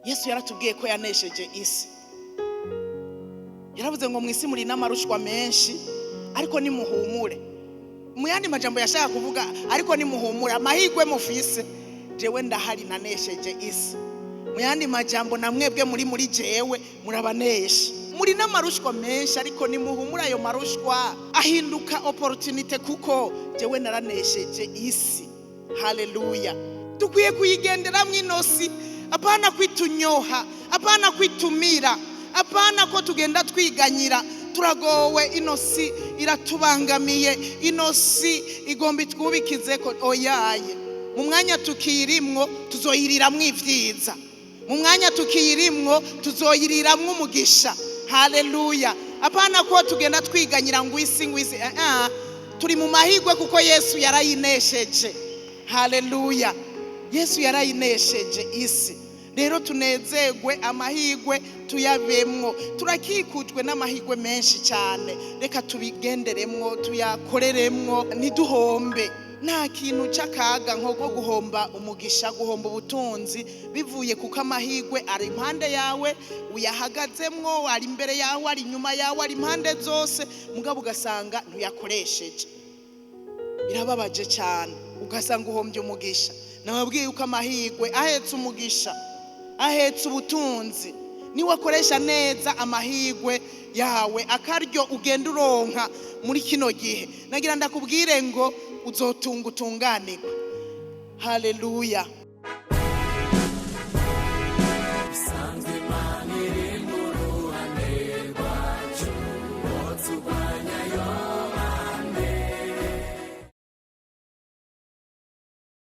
Yesu yaratubwiye ko yanesheje isi. Yaravuze ngo mu isi muri n'amarushwa menshi, ariko nimuhumure. Mu yandi majambo yashaka kuvuga, ariko nimuhumure, amahirwe mufise, jewe ndahari, nanesheje isi. Mu yandi majambo, na mwebwe muri jewe murabanesha. Muri n'amarushwa menshi, ariko nimuhumure, ayo marushwa ahinduka opportunité kuko jewe naranesheje isi. Haleluya! Dukwiye kuyigenderamwo ino si, apana kwitunyoha, apana kwitumira, apana ko tugenda twiganyira: turagowe, ino si iratubangamiye, ino si igomba itwubikize ko. Oyaye, mu mwanya tukiyirimwo tuzoyiriramwo ibyiza, mu mwanya tukiyirimwo tuzoyiriramwo umugisha. Haleluya! Apana ko tugenda twiganyira ngo isi, ngo isi. Turi mu mahirwe kuko Yesu yarayinesheje. Haleluya! Yesu yarayinesheje isi. Rero tunezerwe, amahirwe tuyabemwo. Turakikujwe n'amahirwe menshi cyane, reka tubigenderemwo, tuyakoreremwo, ntiduhombe. Nta kintu cy'akaga nko guhomba umugisha, guhomba ubutunzi bivuye kuko amahirwe ari impande yawe, uyahagazemwo, ari imbere yawe, ari inyuma yawe, ari impande zose, mugabo ugasanga ntuyakoresheje. Birababaje cyane, ugasanga uhombye umugisha. Nababwiye yuko amahirwe ahetse umugisha, ahetse ubutunzi. Niwakoresha neza amahirwe yawe, akaryo ugenda uronka muri kino gihe, nagira ndakubwire ngo uzotunga, utunganirwe. Haleluya!